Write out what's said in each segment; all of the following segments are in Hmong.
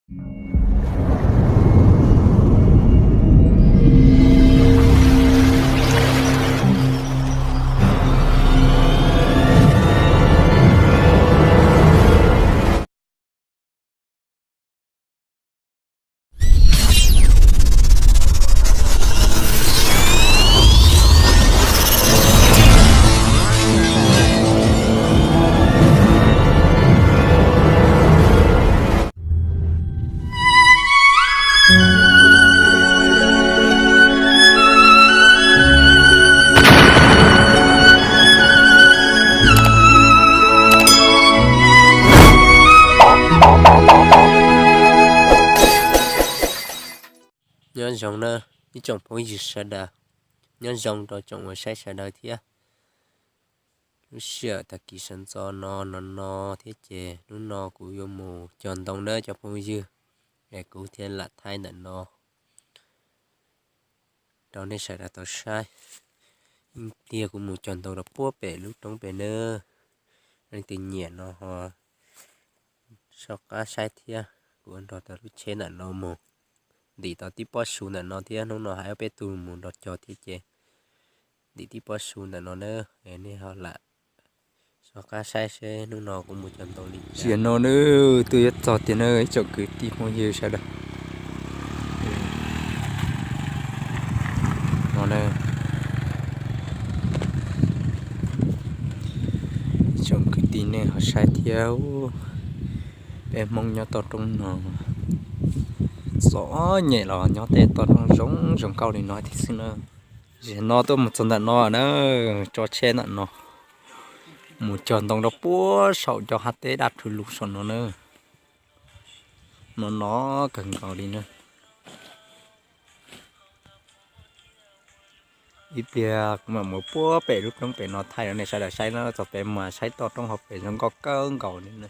Nyob zoo na ib tsoom phooj ywg sawv daws, nyob zoo rau tsoom uas saib sawv daws thiab. Lub sij hawm tag kis sawv ntxov no no no thiab ces hnub no kuv yuav mus cog ntoo na cov phooj ywg, es kuv thiaj lam thaij ntawm no rau nej sawv daws tau saib. Ib pliag kuv mus cog ntoo rau puag pem lub roob pem na, leej twg nyiam no ho soj qab saib thiab. Kuv nrog tau lub tsheb ntawm no mus ntim tau tib pob su ntawm no thiab, hnub no hais ob peb tug mus nrog cog thiab ces ntim tib pob su ntawm no na, nej ho lam soj qab saib seb hnub no kuv mus cog ntoo li cas. Tiam no na, twb yuav txog tiag na ib tsoom kwv tij phooj ywg sawv daws. No na, ib tsoom kwv tij nej ho saib thiab. Peb Hmoob nyob toj roob no, txom nyem los nyob tej toj roob zoo zoo nkauj li no thiab xwb na. Zaum no tuaj mus txog ntawm no na, tso tsheb ntawm no mus cog ntoo rau puag saum cov hav teb daj rhuv lug saum no na. No no kawg nkaus li na. Ib pliag kuv mam mus puag pem lub roob pem no thaij rau nej sawv daws saib na, txog pem mas saib toj roob hauv pem zoo nkauj kawg nkaus li na.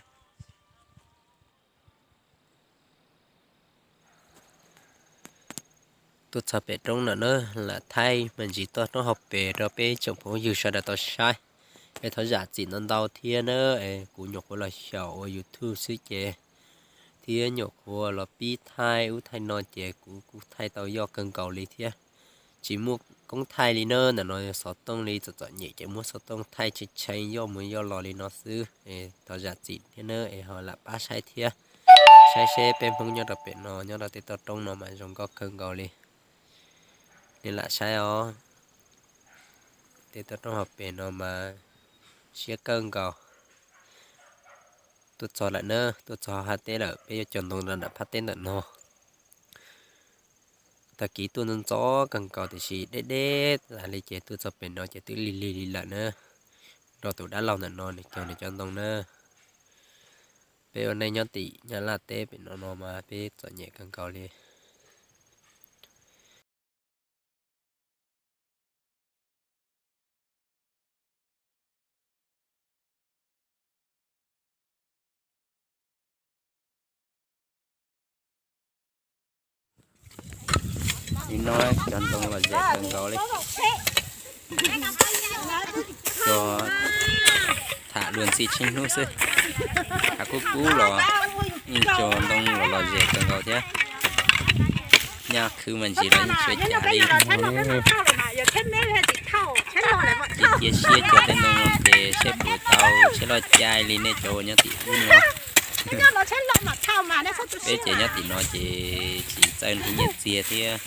Tuaj txog pem roob no na, lam thaij me ntsis toj roob hauv pes rau peb tsoom phooj ywg sawv daws tau saib. Es thov zam txim ntau ntau thiab na, es kuv nyuam qhuav los xyaum ua YouTube xwb ces thiab nyuam qhuav los pib thaij ub thaij no ces kuv kuj thaij tau yoj kawg nkaus li thiab. Tsis muaj koob thaij li na, ntawm no yog xov tooj li, txom txom nyem ces muab xov tooj thaij tshee tshee yoj mus yoj los li no xwb. Es thov zam txim thiab na, es ho lam pab saib thiab. Saib seb peb Hmoob nyob rau pem no, nyob rau tej toj roob no mas zoo nkauj kawg nkaus li. Nej lam saib os, tej toj roob hauv pes no mas siab kawg nkaus. Tuaj txog lawm na, tuaj txog hav teb lawm, peb yuav cog ntoo rau nram phab teb ntawm no. Tag kis tuaj ntxov ntxov kawg nkaus tiam sis deb deb tas li ces tuaj txog pem no ces twb lig lig li lawm na. Nrog tus dab laug ntawm no nws cog nws cov ntoo na. Peb ua neej nyob tim Nyab Laj teb pem no no mas peb txom nyem kawg nkaus li. Li no cog ntoo los ze kawg nkaus li. Cog tham luag ntxhi tsheej hnub xwb. Tham kub kub los yeej cog ntoo los los ze kawg nkaus thiab. Nyaj khwv mas ntsis los yeej tsis ua cas li. Cia cia siab cog tej ntoo no ces seb puas tau tsheb loj caij li nej cov uas nyob tim ub no. Peb ces nyob tim no ces tsis txawj nrhiav nyiaj txiag thiab.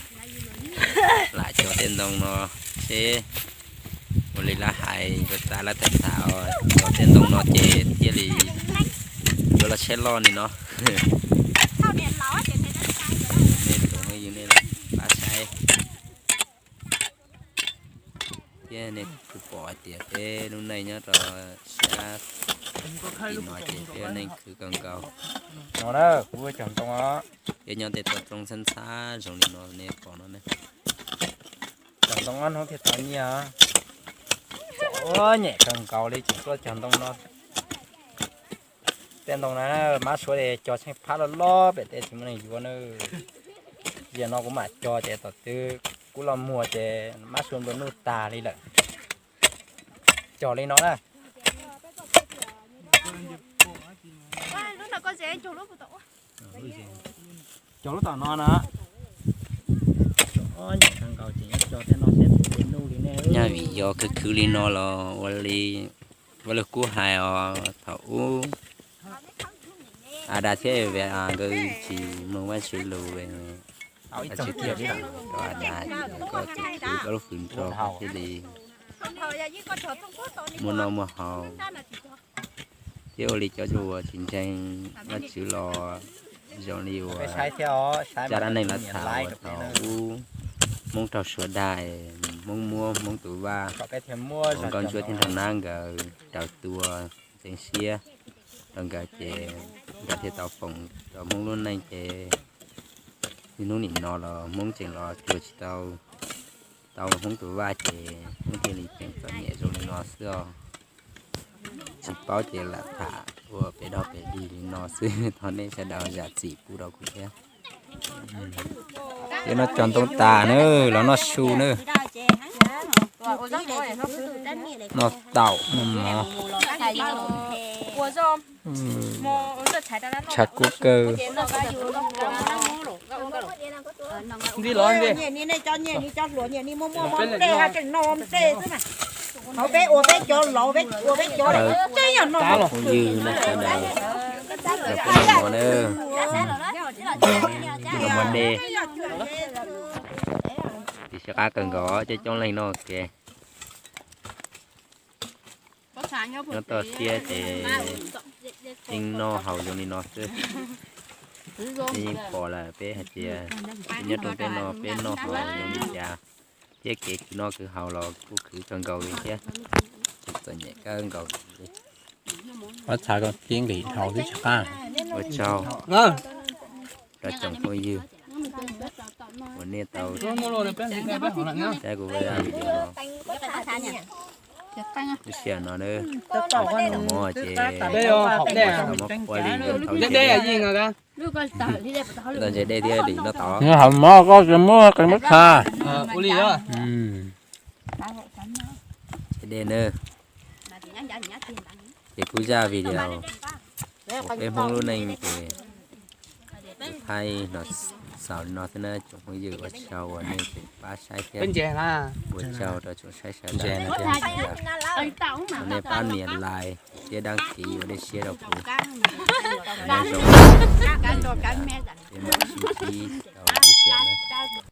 Lam cog tej ntoo no seb ua li lawv hais, lawv tham, lawv tham tham cog tej ntoo no ces thiaj li yuav los tsheb loj li no. Nej tsoom phooj ywg nej pab saib thiab, nej kuj pom hais tias peb lub neej nyob rau sab tim no ces peb ua neej khwv kawg nkaus. No na, kuv cog ntoo os. Peb nyob tej toj roob ntxhab ntxhab zoo li no nej pom no ne. Cog ntoo ob hnub thiaj tau nyiaj. Txom nyem kawg nkaus li tseem tuaj cog ntoo no. Tej ntoo na, mab suav li cog tsheej phab loj loj pem teb tsis muaj neeg yuav na. Yam no kuv mam cog ces tom twg kuv los muag ces mab suav nplua nuj tag li lawm. Cog li no na. Cov lub tom no na. Nyaj vim yog khwv khwv li no los ua li, ua li kuj hais os, thaum ub Adas thiab Evas nkawd tsis mloog Vajtswv lus, Vajtswv thiaj rau Adas tias koj tus khwv koj lub hws nrog thiaj li muaj noj muaj haus. Thiab ua li cov uas tsis ntseeg Vajtswv los zoo li uas zaj dab neeg lawv tham uas thaum ub Hmoob raug Suav dag, Hmoob muab Hmoob tus vaj uas Nkauj Ntsuab thiab Nraug Nab nkawd raws tua ntxeev siab rau nkawd ces nkawd thiaj tau foom rau Hmoob lub neej ces niaj hnub nim no los Hmoob tseem los cuag tsis tau, tau Hmoob tus vaj ces Hmoob thiaj li tseem txom nyem zoo li no xwb os. Tsis paub ces lam tham ua pem dog pem dig li no xwb, thov nej sawv daws zam txim pub rau kuv thiab. Ces noj cov ntoo tas na, los noj su na. Noj taum noj mov. Tshav kub kawg. Phooj ywg nej sawv daws, los peb mus no na, los mov dej, tiv siab qab kawg nkaus coob coob leej no ke. Nyob toj siab ces yeej noj haus zoo li no xwb. Yeej pom lawm peb hais tias peb nyob rau teb no peb noj haus zoo li cas, thiab kev khwv noj khwv haus los kuj khwv kawg nkaus li thiab, txom nyem kawg nkaus li. Ob txha koj tib nqis dhau twb tsis qab. Ua tsaug rau tsoom phooj ywg uas nej tau saib kuv zaj video no. Lub sij hawm no na, mov ces tau mov ua li tau ntses dej thiab li no tod. Haus mov koj muab qe muab txha. Ntses dej na. Ces kuv zaj video uas peb Hmoob lub neej ces kuv thaij no xaus li no xwb na tsoom phooj ywg, ua tsaug uas nej tseem pab saib thiab ua tsaug rau tsoom saib sawv daws. Nej pab nias like thiab đăng ký ua dej siab rau kuv. Nyob zoo, peb mam sib ntsib rau lub sij hawm na.